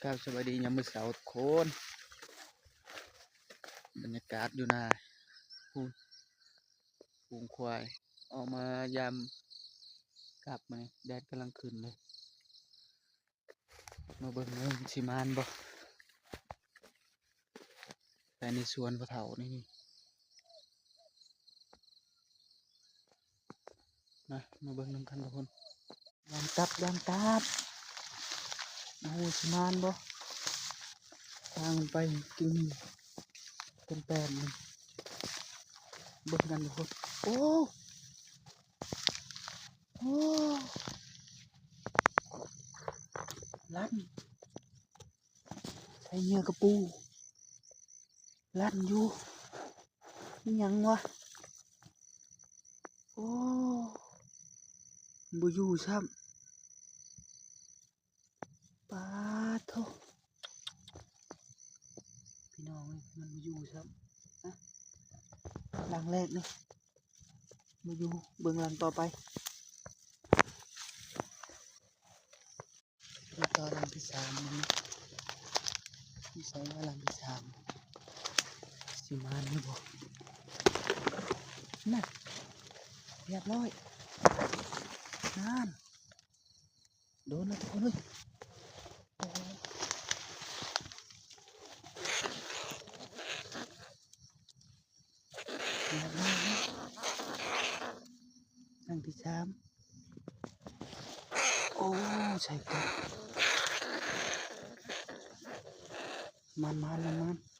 ກ່າວສະບາຍດີຍາມມື້ເຊົ້າທຸກຄົນ. ບັນຍາກາດຢູ່ນາ ພຸ້ນ ຝູງຄວາຍອອກມາຍາມກັບ ມື້ນີ້ແດດກຳລັງຂຶ້ນເລີຍ. ມາເບິ່ງເບິ່ງຊິໝານບໍ່ ໄປໃນສວນພໍ່ເຖົ້ານີ້. ມາ ມາເບິ່ງນຳກັນທຸກຄົນ. ດາມຕັບ ດາມຕັບ. ໂອ້ໂຫ ຊິໝານບໍ່? ທາງໄປກິນເປັນແປນ ເບິ່ງກັນທຸກຄົນ. ໂອ້ ໂອ້ ລັນ ໃສ່ເຫຍື່ອກະປູ ລັນຢູ່. ອີ່ຫຍັງວະ? ໂອ້ ບໍ່ຢູ່ຊ້ຳ. ປາໂທ້ ພີ່ນ້ອງເອີຍ ມັນບໍ່ຢູ່ຊ້ຳ. ນະ ຫຼັງແລກນີ້ບໍ່ຢູ່ ເບິ່ງຫຼັງຕໍ່ໄປ. ມາຕໍ່ຫຼັງທີສາມນີ້ ຢູ່ໃສວະຫຼັງທີສາມ? ຊິມານຢູ່ບໍ່? ນະ ຮຽບຮ້ອຍ. ນານ ໂດນແລ້ວທຸກຄົນເອີຍ. ໂອ້ ຮຽບຮ້ອຍ ຫຼັງທີສາມ. ໂອ້ ໃສ່ກ່ອນ. ມານໆ ມານໆ.